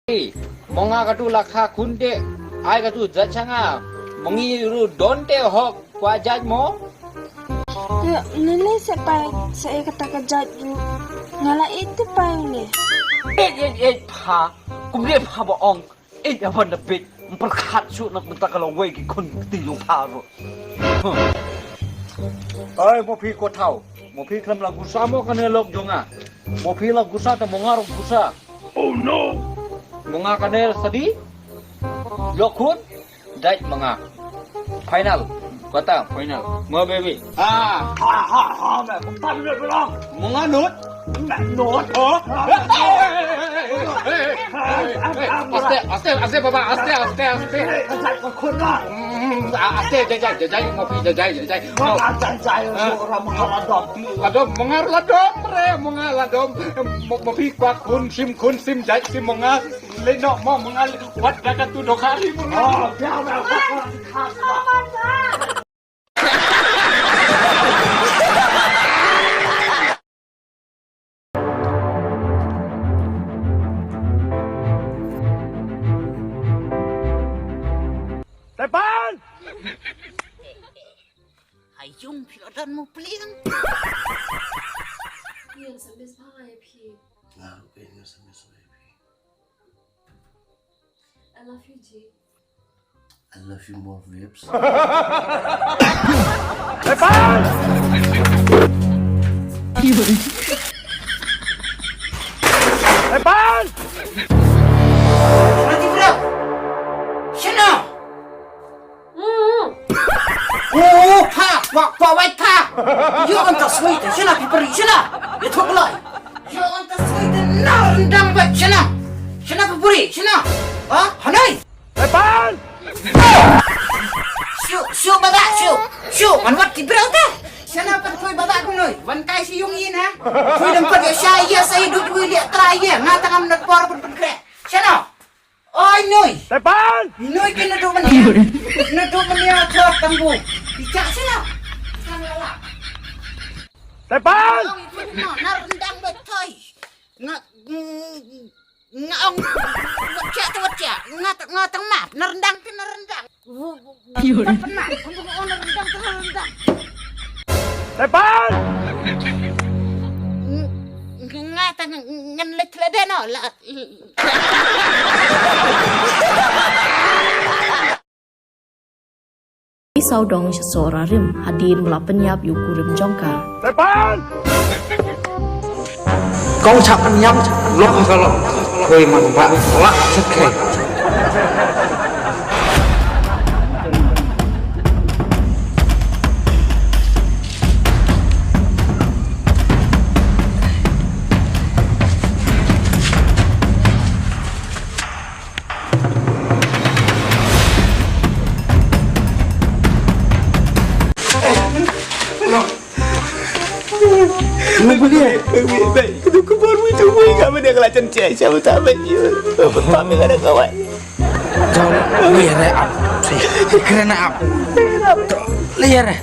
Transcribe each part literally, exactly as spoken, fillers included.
Mo nga katu la kha khun te, ai katu jait sha nga. Mo ngi ruh don te hok kwah jait mo. Te nene sa pai sa e kata ka jait ruh. Nga la ïeit te pai ne. Ïeit, ïeit, ïeit pha. Kumne pha ba ong. Ïeit, ïa ban da bit. Ym pyrkhat shuh na ka bynta ka lawei ki khun kti jong pha ruh. Oi, mo phi ko thaw. Mo phi khlem la gusa mo kane lok jong nga. Mo phi la gusa te mo nga ruh gusa. Oh no! Mo nga kane sadi. Lok khun. Dait mo nga. Final. Kata final. Mo baby. Ah. Ha ha ha, me kumta ni belong. Mo nga nut. Me nut, oh. Aste, aste, aste, baba, aste, aste, aste. Ka jait ka khun na. Hmm, ah, aste, jai, jai, jai, jai, mo phi, jai, jai, jai, jai. Mo nga jai, jai, ah. Mo nga la dom. La dom, mo nga la dom, re, mo nga la dom. Mo, mo phi kwah khun, shim khun, shim jait, shim mo nga. Leit noh mo, mo nga wat da katu dohkha ri mo nga. Oh, biang, biang, biang. Tepan! Hayung phi la don mo pliang. Ïa, sa miss bha ïa phi. Nga ruh ka ïa sa miss bha ïa phi. I love you, G. I love you more, babes. Tepan! Tepan! Nanti bro. Shano? Oh, pa, pa, pa, wait, pa. Ïoh ngan ta sngewthuh, shana phi pyrshah, shana. Ïathuh kloi. Ïoh ngan ta sngewthuh, na ryndang bad shana. Shana phi pyrshah, shana. Ha? Hanai. Epan! Shu, shu, baba, shu. Shu, man wat ki briew te. Shana phi pyrshah baba kumno. Wan kai shi yung yin ha. Phi dang pat ïa sha ïa sa ïa dut wi ïa trai ïa. Nga tang am nat por pun pun kre. Shana. Oi, Noi. Tepan! Noi ke naduh mania. Naduh mania chot tang bu. Bichak sila. Sang lala. Tepan! Ong, ipun mo, nar rendang bet thoi. Nga, nga ong, wat chak tu wat chak. Nga, nga tang map, nar rendang ke nar rendang. Pernah, pernah, ong nar rendang, nar rendang. Tepan! Nga tang ngan leit thleh de no, la, Sawdong sha Sohra rim hadien ba la pynïap ïa u kurim jong ka. Tepan! Kong cha pynïap lok ha ka lok. Hoi man ba lak sa kre. Mo believe. Believe, believe. Kadu kubur mu tu mu ka mana kala chen che cha ta ba yu. Ba mi kada kawai. Jom liare ap. Kerana ap. Liare.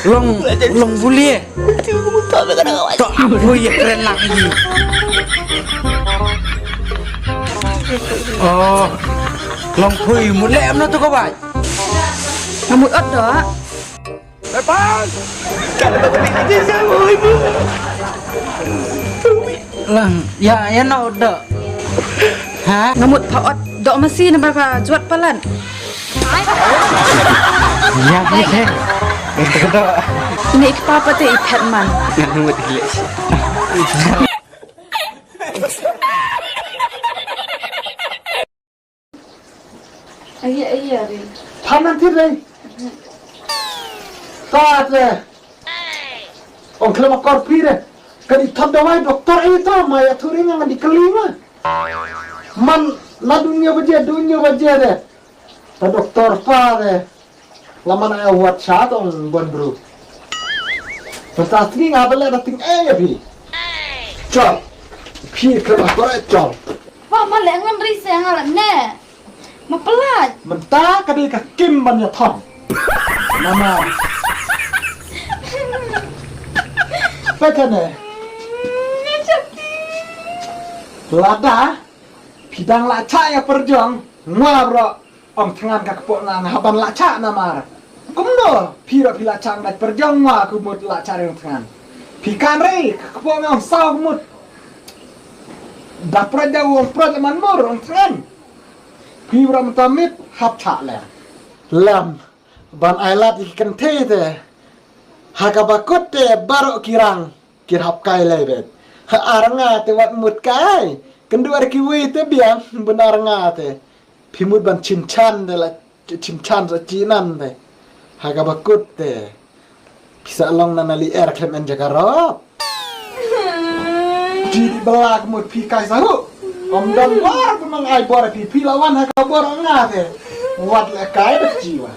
Long, long believe. To ap hui kren lang ji. Oh. Long phui mu le am na tu ko bai. Nga mut ot doh. Tepan! Lang, ïa, ïa na ot doh. Ha? Nga mut pha ot doh masi namar pha jwat palat. Ïa, ïa, ïa. Ito doh. Ini i kpa pat te i phet man. Nga mut gileh. Aïe, aïe, are. Phan nang tir dei. Ta te. Ong khlem akor phi de. Ka dei thot dawai doktor, eh, to ma ïathuh ring ngan dei kylli ma. Man na dunia baje, dunia baje de. Ta doktor pa de. Lama na wat sha tong bon bru. Pynta sngi nga ba leh da ting eh ïa phi. Chol. Phi khlem akor, eh, chol. Wa ma leh ngan ri se nga leh ne. Ma pynlait. Mynta ka dei ka kim ban ïathon. Mama. Peit kane. Lada. Ki dang lah chah ïa pyrjong, nga bro. Ong Thngan ka kpoh nga nga hap ban lah chah namar. Kumno, phi ruh phi lah chah, nga pyrjong nga kumut lah chah ïa Thngan. Phi kan re, ka kpoh nga ong saw kumut. Da prot da ong prot man mur, ong Thngan. Phi bro mynta mit, hap chah lem. Lem, ban ai lad ïa ki kynthei te. Ha kaba kut te baroh ki rang. Ki hap kai lai bet. Ha ar nga te wat mut kai. Kynduh ar kiwei te biang bun ar nga te. Phi mut ban chim chan te la chim chan sa chi nan te. Ha kaba kut te. Phi sa long na na li er khlem en jaka rop. Chi di bala ka mut phi kai sa hu. Om don bor phi mang ai bor phi phi la wan ha ka bor nga te. Wat le kai bet chi wa.